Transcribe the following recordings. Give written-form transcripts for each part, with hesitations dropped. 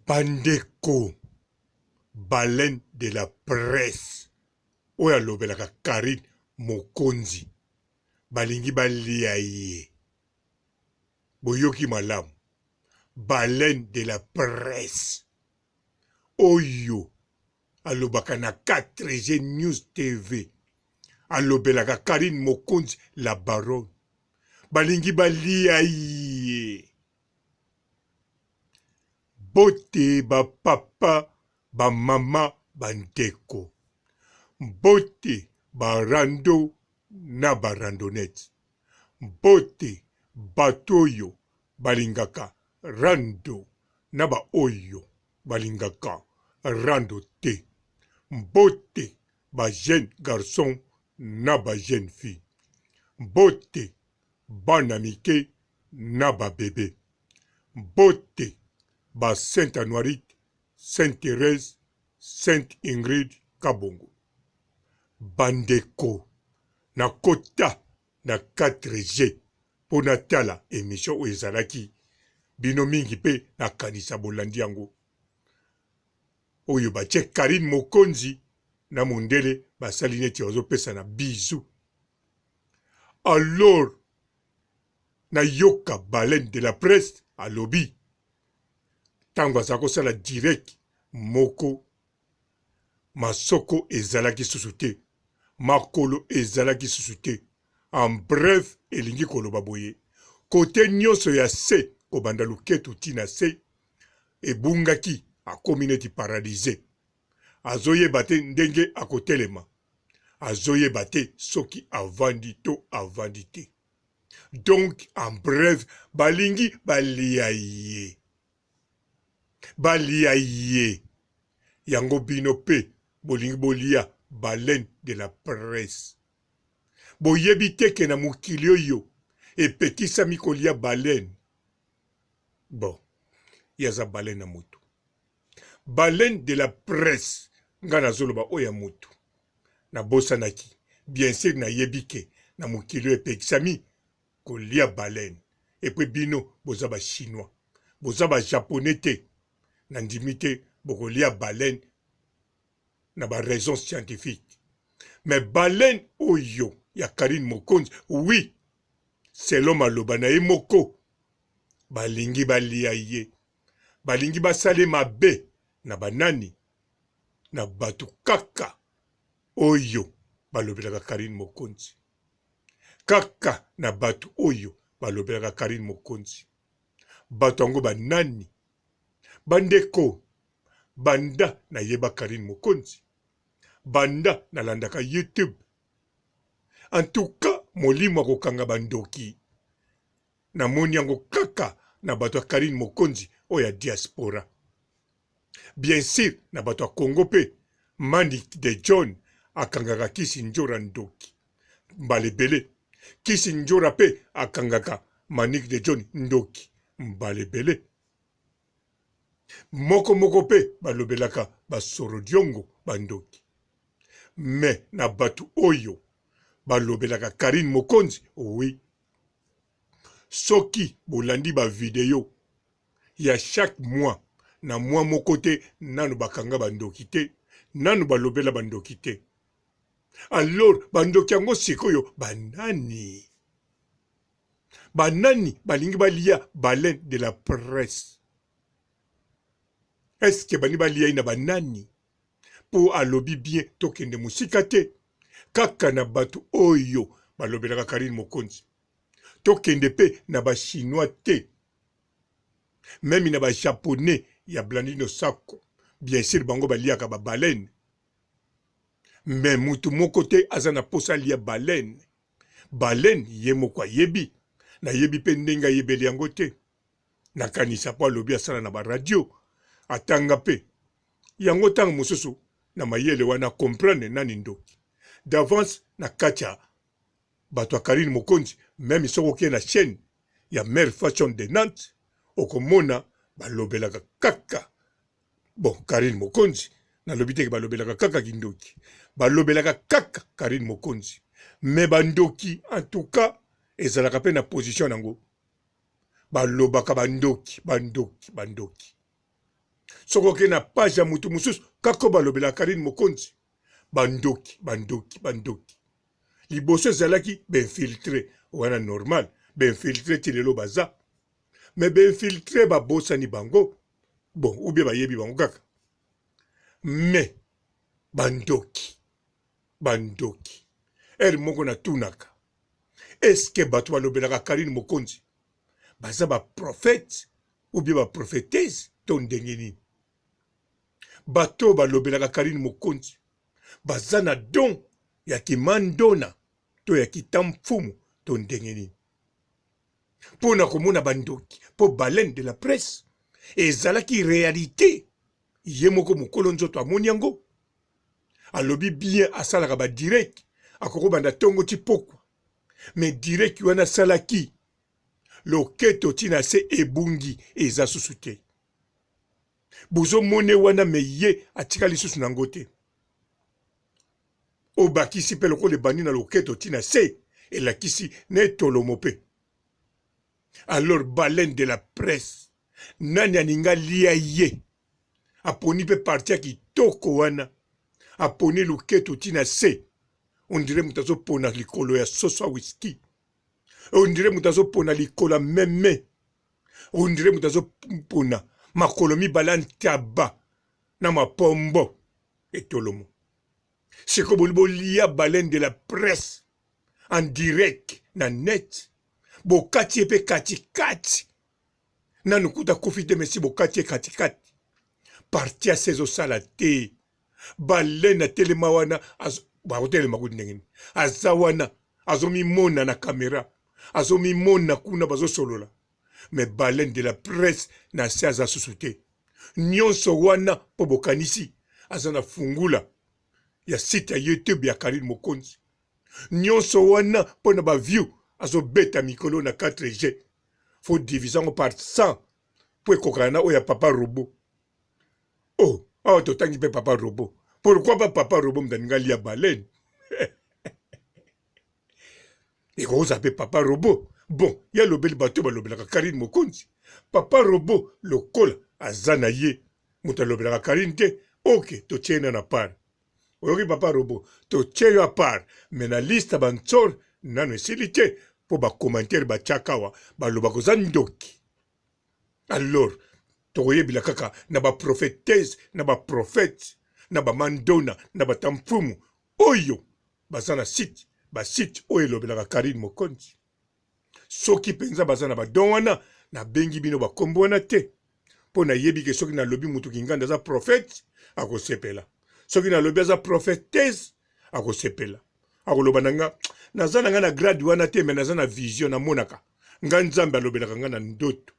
Bandeko baleine de la presse oyo alobelaka Carine mokonzi balingi balia ye boyoki malamu baleine de la presse oyo alobaka na 4G News TV alobelaka Carine mokonzi la baronne balingi balia ye. Mbote ba papa, ba mama, ba ndeko. Mbote ba rando na ba randonnettes. Mbote bato oyo balingaka rando na ba oyo balingaka rando te. Mbote ba jeunes garçons na ba jeunes filles. Mbote bana mike na ba bebe. Mbote ba Saint Anuarite, Sainte Therèse, Sainte Ingrid Kabongo. Ba ndeko nakota na 4G po natala emission oyo ezalaki bino mingi pe nakanisa bolandi yango. Oyo batie Carine Mokonzi na mundele basali neti bazopesana bisous. Alors nayoka baleine de la presse alobi tango aza kosala direct moko masoko ezalaki susu te makolo ezalaki susu te en bref elingi koloba boye kote nyonso ya se kobanda luketu ti na se ebungaki akomi neti paralyse azoyeba te ndenge akotelema azoyeba te soki avandi to avandi te donc en bref balingi balia ye balia ye yango bino pe bolingi bolia baleine de la presse boyebi te ke na mokili oyo epekisami kolia baleine bon ye aza baleine na motu baleine de la presse nga nazoloba oyo ya mutu nabosanaki bien sur nayebi ke na mokili oyo epekisami kolia baleine epuis bino boza ba chinois boza ba japonais te nandimi te bokolia baleine na ba raison scientifique mais baleine oyo ya Carine Mokonzi oui selon maloba na ye moko balingi balia ye balingi basale mabe na banani na bato kaka oyo balobelaka Carine Mokonzi kaka na bato oyo balobelaka Carine Mokonzi bato yango banani bandeko banda nayeba Carine Mokonzi banda nalandaka YouTube en tout cas molimo ya kokanga bandoki Namoni yango kaka na bato ya Carine Mokonzi oyo ya diaspora. Bien sur na bato ya Congo pe Manick de John akangaka Kisi Ndjora ndoki mbala ebele. Kisi Ndjora pe akangaka Manick de John ndoki mbala ebele. Moko moko pe balobelaka ba Sorodiongo ba ndoki. Mais na bato oyo balobelaka Carine Mokonzi oui Soki bolandi ba video ya chaque mois na mois moko te nanu bakanga ba ndoki te nanu balobela ba ndoki te alors ba ndoki yango sikoyo ba nani? Ba nani balingi balia baleine de la presse? Est ce que balingi balia ye na ba nani? Po alobi bien tokende mosika te kaka na batu oyo balobelaka Carine Mokonzi tokende pe na ba chinois te meme na ba japonais ya Blandine Osako bien sur bango baliaka ba baleine mais mutu moko te aza na posa alia baleine baleine ye moko ayebi nayebi pe ndenge ayebeli yango te nakanisa po alobi asala na ba radio atanga pe yango tango mosusu na mayele wana comprendre nani ndoki d'avance na kati ya bato ya Carine Mokonzi meme soki oke na chaine ya Mère Fashion de Nantes okomona balobelaka kaka bon Carine Mokonzi nalobi te ke balobelaka kaka kindoki balobelaka kaka Carine Mokonzi mais bandoki en tout cas ezalaka pe na position nango balobaka bandoki bandoki bandoki. Soki okei na page ya mutu mosusu kaka oyo balobelaka Carine Mokonzi. Bandoki, bandoki, bandoki. Liboso ezalaki ba infiltre wana normal, ba infiltre ti lelo baza. Mais ba infiltre babosani bango, bon ou bien bayebi bango kaka. Mais bandoki, bandoki. Heure moko natunaka, est-ce que bato balobelaka Carine Mokonzi baza ba prophètes ou bien ba prophetesse to ndenge nini? Bato oyo balobelaka Carine Mokonzi baza na don ya kimandona to ya kitamfumu to ndenge nini? Mpo na komona bandoki, mpo baleine de la presse ezalaki realite, ye moko mokolo nzoto amoni yango, alobi bien asalaka ba direct, akoki kobanda tongo ti pokwa, mais direct wana asalaki loketo ti na se ebungi eza susu te. Bozo mone wana mais ye atikali lisusu na ngo te. Obakisi pe lokola ebandi na loketo ti na se elakisi na etolomo pe. Alors baleine de la presse nani alingi alia ye? Aponi pe partie ya kitoko wana aponi loketo ti na se on dirait moto azopona likolo ya soso ya whisky, on dirait moto azopona likolo ya meme. On dirait moto azo pona makolo mibale ya ntaba na mapombo etolomo. Sikoyo boli bolia baleine de la presse en direct na net bokati ye pe kati kati nanu kutu akufi te mais si bokati ye kati kati parti ya se ezosala te baleine atelema wana akotelema kutu ndenge nini aza wana azomimona na camera azomimona kuna bazosolola mais baleine de la presse na se aza susu te nyonso wana mpo bokanisi aza na fungula ya site ya youtube ya Carine Mokonzi nyonso wana mpo na ba view azobeta mikolo na 4G faut diviser yango par 100 mpo ekokana na oyo ya papa robot oh awa totangi mpe papa robot pourquoi pas papa robot moto alingi alia baleine ekokozala mpe papa robot bon ye alobeli bato balobelaka karine mokonzi papa robot lokola aza na ye moto alobelaka karine te ok totie ye na na part oyoki papa robot totie yo apart me na liste ya bantsor nano esili te mpo bacommentaire batiaka awa balobaka oza ndoki alors tokoyebila kaka na baprofetese na baprofete na bamandona na batamfumu oyo baza na site basite oyo elobelaka karine mokonzi soki mpenza baza na badon wana nabengi bino bakombo wana te mpo nayebi ke soki nalobi moto kinganda aza profete akosepela soki nalobi aza profetese akosepela akoloba na nga naza na nga na grade wana te me naza na vision namonaka nga nzambe alobelaka nga na ndoto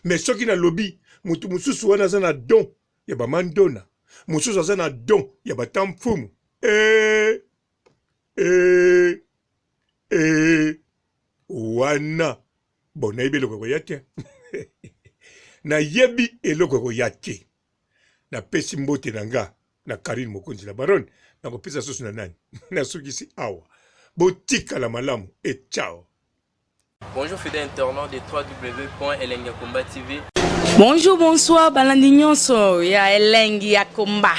me soki nalobi moto mosusu wana aza na don ya bamandona mosusu aza na don ya batamfumu ee ee ee wana bon nayebi eloko ekoya te nayebi eloko ekoya te napesi mbote na nga na Carine Mokonzi la Baronne nakopesa susu na nani nasukisi awa botikala malamu et ciao Bonjour fidèles internautes de www.elengiyakomba TV. Bonjour, bonsoir, balandi nyonso ya elengi ya komba.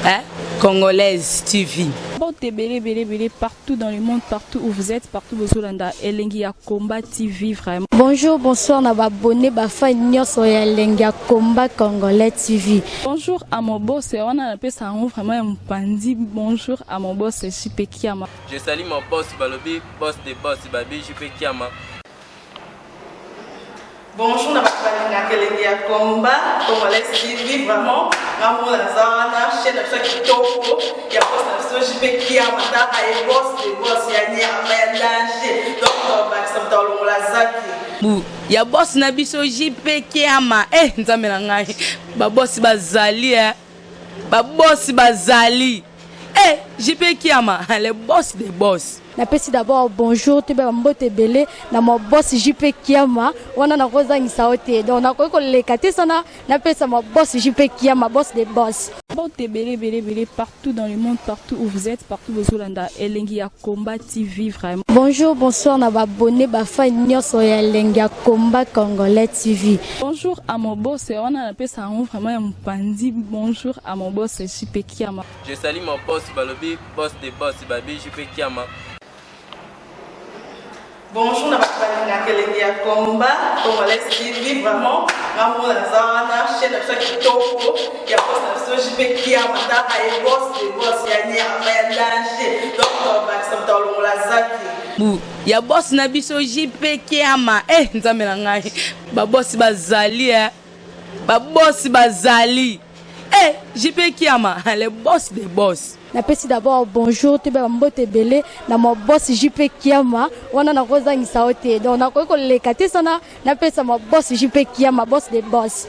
Hein? Congolaise TV. Mbote ebele ebele ebele partout dans le monde, partout où vous êtes, partout bozolanda elengi ya combat TV vraiment. Bonjour, bonsoir na ba abonnés ba fans nyonso ya elengi ya combat congolais TV. Bonjour à mon boss, wana napesa yango vraiment ya mopanzi. Bonjour à mon boss JP Kiama. Je salue mon boss balobi boss de boss babi JP Kiama. Bonjour na bato balingaka elengi ya combat congolais TV vraiment nga moko naza wana chaîne na biso ya kitoko ya boss na biso JP Kiama tala ye boss de boss ya nyama ya danger donc tobakisa moto alongola zaki bu ya boss na biso JP Kiama eh nzambe na ngai ba boss bazali eh ba boss bazali eh JP Kiama le boss de boss Napesi d'abord bonjour toyeba ba mbote ebele na ma boss JP Kiama wana nakozangisa yo te donc nakoki koleka te sana napesa ma boss JP Kiama boss de boss. Mbote ebele ebele ebele partout dans le monde, partout où vous êtes, partout bozolanda Elengi ya Combat TV vraiment. Bonjour, bonsoir na ba abonné, ba fan nyonso ya Elengi ya Combat Congolais TV. Bonjour à mon boss, wana napesa yango vraiment ya mopanzi. Bonjour à mon boss JP Kiama. Je salue mon boss balobi boss de boss babi JP Kiama. Bonjour na bato balingaka Elengi ya Combat Congolais TV, vraiment nga moko naza wana, chaîne na biso ya kitoko ya boss na biso JP Kiama. Taka ye, boss de boss ya nyama ya danger, donc tobakisa moto alongola zaki. Bu ya boss na biso JP Kiama. Eh, Nzambe na ngai, babosi bazali e, babosi bazali e, JP Kiama, le boss de boss. Napesi d'abord bonjour, toyeba bambote ebele na ma boss JP Kiama. Wana nakozangisa yo te, donc nakoki koleka te sana napesa ma boss JP Kiama, boss de boss.